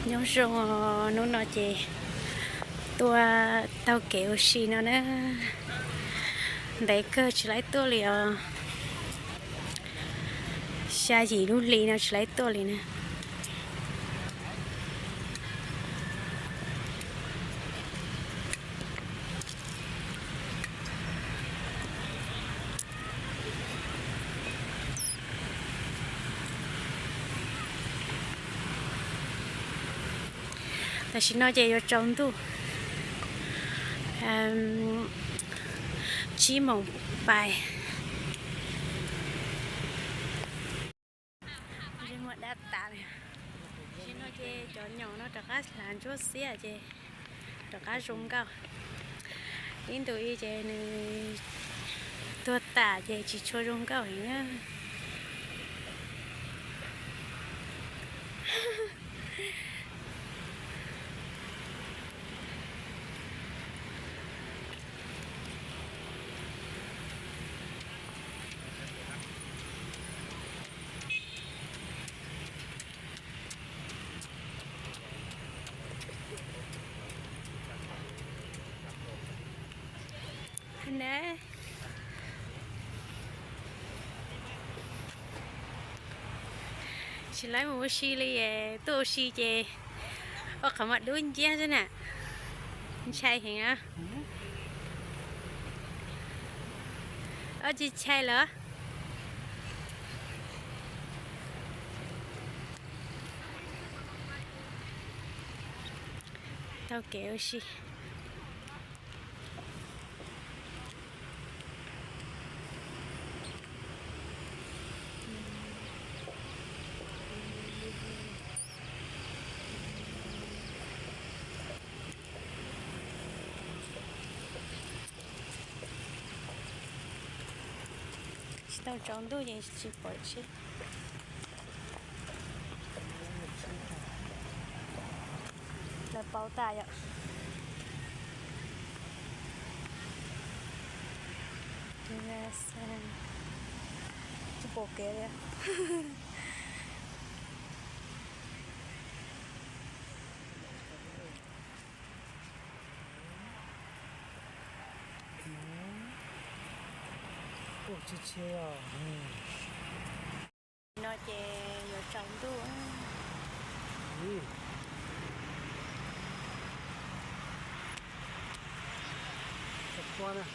Nyob zoo, hnub no ces tuaj taug kev ua si no na. Ntev kawg tsis laib tuaj li os. Xya yim lub hli no tsis laib tuaj li na. Tam sim no ces yuav tsaus ntuj, tsib moos pais. Ntsej muag dab tas li. Tam sim no ces cov nyaum no rov qab hlav ntsuab xiab ces rov qab zoo nkauj. Ib ntus ib ces nws tuag tas ces tsis tshua zoo nkauj heev na. Na, tsis laib mus ua si li, tuaj ua si ces ua qhov muag dub nciab xwb na. Ntshai heev na. Ob tsis ntshai lawm. Taug kev ua si. Tsis tau tsaus ntuj ces tsis pom tsheb. Lawv pauv tas yom. Tsis pom kev li. Ua tsheb tsheb os. No ces yuav tsaus ntuj. Txog pua na.